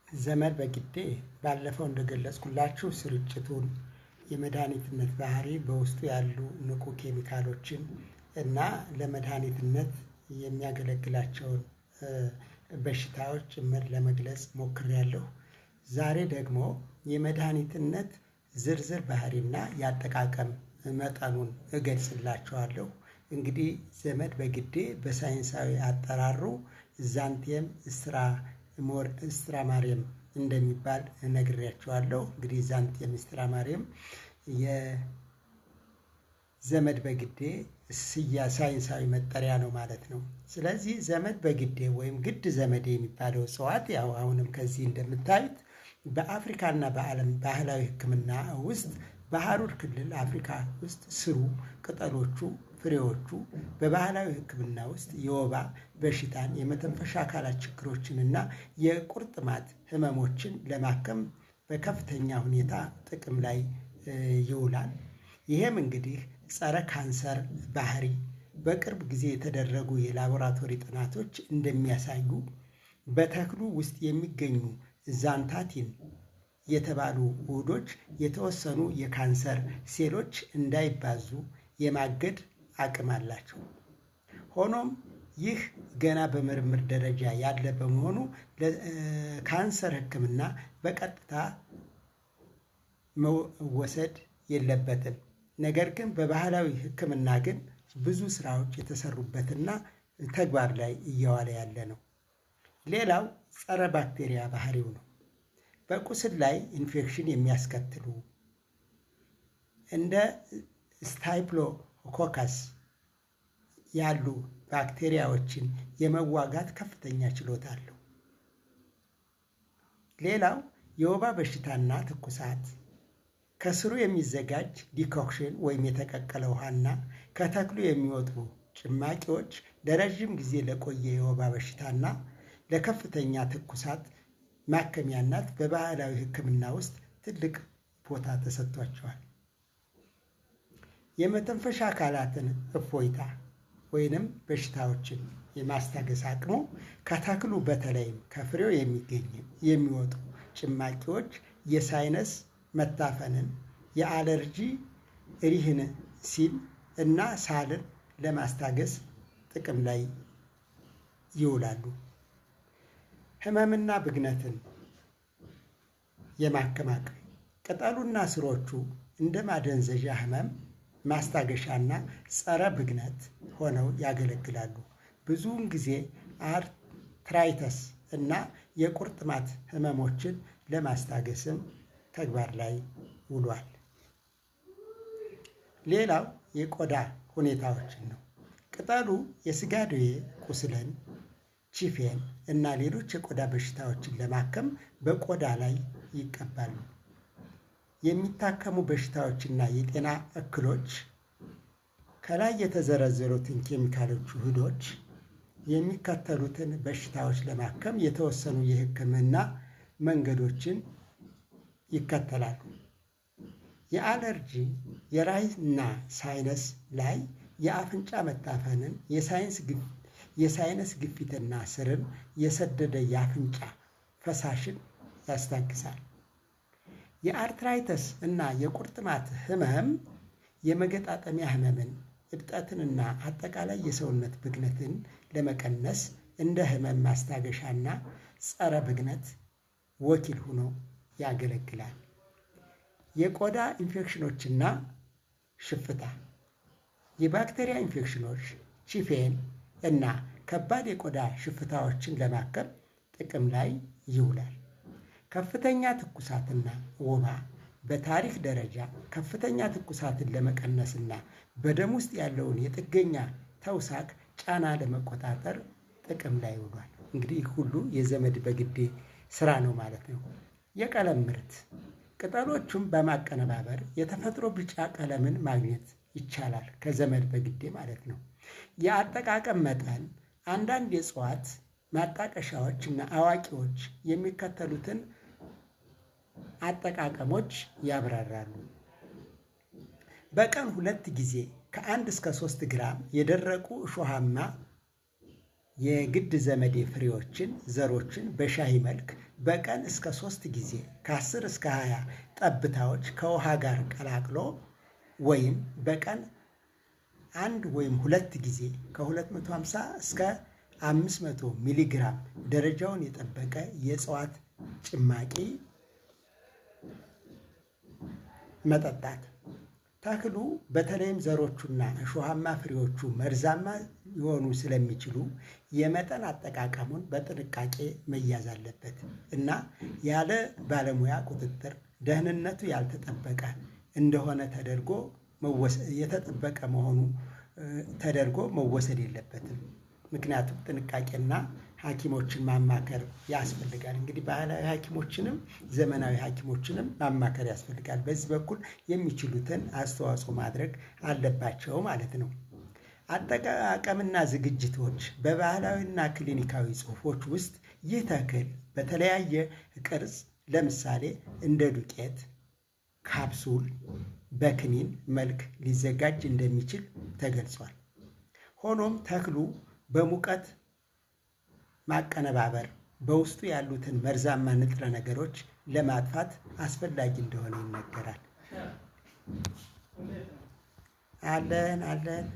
ዘመድ በግዴ ባለፈው እንደገለጽኩላችሁ ስርጭቱን፣ የመድኃኒትነት ባህሪ፣ በውስጡ ያሉ ንቁ ኬሚካሎችን እና ለመድኃኒትነት የሚያገለግላቸውን በሽታዎች ጭምር ለመግለጽ ሞክሬያለሁ። ዛሬ ደግሞ የመድኃኒትነት ዝርዝር ባህሪና የአጠቃቀም መጠኑን እገልጽላችኋለሁ። እንግዲህ ዘመድ በግዴ በሳይንሳዊ አጠራሩ ዛንቲየም ስትራማሪየም እንደሚባል ነግሬያችኋለሁ። እንግዲህ ዛንቲየም ስትራማሪየም የዘመድ በግዴ ሳይንሳዊ መጠሪያ ነው ማለት ነው። ስለዚህ ዘመድ በግዴ ወይም ግድ ዘመዴ የሚባለው እጽዋት ያው አሁንም ከዚህ እንደምታዩት በአፍሪካና በዓለም ባህላዊ ሕክምና ውስጥ በሐሩር ክልል አፍሪካ ውስጥ ስሩ፣ ቅጠሎቹ፣ ፍሬዎቹ በባህላዊ ሕክምና ውስጥ የወባ በሽታን፣ የመተንፈሻ አካላት ችግሮችንና የቁርጥማት ህመሞችን ለማከም በከፍተኛ ሁኔታ ጥቅም ላይ ይውላል። ይሄም እንግዲህ ጸረ ካንሰር ባህሪ በቅርብ ጊዜ የተደረጉ የላቦራቶሪ ጥናቶች እንደሚያሳዩ በተክሉ ውስጥ የሚገኙ ዛንታቲን የተባሉ ውህዶች የተወሰኑ የካንሰር ሴሎች እንዳይባዙ የማገድ አቅም አላቸው። ሆኖም ይህ ገና በምርምር ደረጃ ያለ በመሆኑ ለካንሰር ሕክምና በቀጥታ መወሰድ የለበትም። ነገር ግን በባህላዊ ሕክምና ግን ብዙ ስራዎች የተሰሩበትና ተግባር ላይ እየዋለ ያለ ነው። ሌላው ጸረ ባክቴሪያ ባህሪው ነው። በቁስል ላይ ኢንፌክሽን የሚያስከትሉ እንደ ስታይፕሎኮከስ ያሉ ባክቴሪያዎችን የመዋጋት ከፍተኛ ችሎታ አለው። ሌላው የወባ በሽታና ትኩሳት ከስሩ የሚዘጋጅ decoction ወይም የተቀቀለ ውሃና ከተክሉ የሚወጡ ጭማቂዎች ለረዥም ጊዜ ለቆየ የወባ በሽታና ለከፍተኛ ትኩሳት ማከሚያነት በባህላዊ ሕክምና ውስጥ ትልቅ ቦታ ተሰጥቷቸዋል። የመተንፈሻ አካላትን እፎይታ ወይንም በሽታዎችን የማስታገስ አቅሙ ከተክሉ በተለይም ከፍሬው የሚገኝ የሚወጡ ጭማቂዎች የ sinus መታፈንን፣ የአለርጂ ሪህን ሲል እና ሳልን ለማስታገስ ጥቅም ላይ ይውላሉ። ህመምና ብግነትን የማከም አቅም ቅጠሉና ስሮቹ እንደ ማደንዘዣ ህመም ማስታገሻና ጸረ ብግነት ሆነው ያገለግላሉ። ብዙውን ጊዜ arthritis እና የቁርጥማት ህመሞችን ለማስታገስም ተግባር ላይ ውሏል። ሌላው የቆዳ ሁኔታዎችን ነው። ቅጠሉ የስጋ ደዌ ቁስልን፣ ቺፌን እና ሌሎች የቆዳ በሽታዎችን ለማከም በቆዳ ላይ ይቀባሉ። የሚታከሙ በሽታዎችና የጤና እክሎች ከላይ የተዘረዘሩትን ኬሚካሎች ውህዶች የሚከተሉትን በሽታዎች ለማከም የተወሰኑ የህክምና መንገዶችን ይከተላሉ። የአለርጂ፣ የራይና sinus ላይ የአፍንጫ መታፈንን፣ የ sinus ግፊትና ስርን የሰደደ የአፍንጫ ፈሳሽን ያስታግሳል። የ arthritis እና የቁርጥማት ህመም የመገጣጠሚያ ህመምን፣ እብጠትንና አጠቃላይ የሰውነት ብግነትን ለመቀነስ እንደ ህመም ማስታገሻና ጸረ ብግነት ወኪል ሆኖ ያገለግላል። የቆዳ ኢንፌክሽኖችና ሽፍታ የባክቴሪያ ኢንፌክሽኖች፣ ቺፌን እና ከባድ የቆዳ ሽፍታዎችን ለማከም ጥቅም ላይ ይውላል። ከፍተኛ ትኩሳትና ወባ በታሪክ ደረጃ ከፍተኛ ትኩሳትን ለመቀነስና በደም ውስጥ ያለውን የጥገኛ ተውሳክ ጫና ለመቆጣጠር ጥቅም ላይ ውሏል። እንግዲህ ሁሉ የዘመድ በግዴ ስራ ነው ማለት ነው። የቀለም ምርት ቅጠሎቹን በማቀነባበር የተፈጥሮ ቢጫ ቀለምን ማግኘት ይቻላል፣ ከዘመድ በግዴ ማለት ነው። የአጠቃቀም መጠን አንዳንድ የእጽዋት ማጣቀሻዎች እና አዋቂዎች የሚከተሉትን አጠቃቀሞች ያብራራሉ። በቀን 2 ጊዜ ከ1 እስከ 3 ግራም የደረቁ እሾሃማ የግድ ዘመዴ ፍሬዎችን፣ ዘሮችን በሻሂ መልክ በቀን እስከ 3 ጊዜ ከ10 እስከ 20 ጠብታዎች ከውሃ ጋር ቀላቅሎ ወይም በቀን 1 ወይም 2 ጊዜ ከ250 እስከ 500 ሚሊግራም ደረጃውን የጠበቀ የእጽዋት ጭማቂ መጠጣት። ተክሉ በተለይም ዘሮቹና እሾሃማ ፍሬዎቹ መርዛማ ሊሆኑ ስለሚችሉ የመጠን አጠቃቀሙን በጥንቃቄ መያዝ አለበት እና ያለ ባለሙያ ቁጥጥር ደህንነቱ ያልተጠበቀ እንደሆነ ተደርጎ የተጠበቀ መሆኑ ተደርጎ መወሰድ የለበትም። ምክንያቱም ጥንቃቄና ሐኪሞችን ማማከር ያስፈልጋል። እንግዲህ ባህላዊ ሐኪሞችንም ዘመናዊ ሐኪሞችንም ማማከር ያስፈልጋል። በዚህ በኩል የሚችሉትን አስተዋጽኦ ማድረግ አለባቸው ማለት ነው። አጠቃቀምና ዝግጅቶች በባህላዊና ክሊኒካዊ ጽሑፎች ውስጥ ይህ ተክል በተለያየ ቅርጽ ለምሳሌ እንደ ዱቄት፣ ካፕሱል፣ በክኒን መልክ ሊዘጋጅ እንደሚችል ተገልጿል። ሆኖም ተክሉ በሙቀት ማቀነባበር በውስጡ ያሉትን መርዛማ ንጥረ ነገሮች ለማጥፋት አስፈላጊ እንደሆነ ይነገራል። አለን አለን።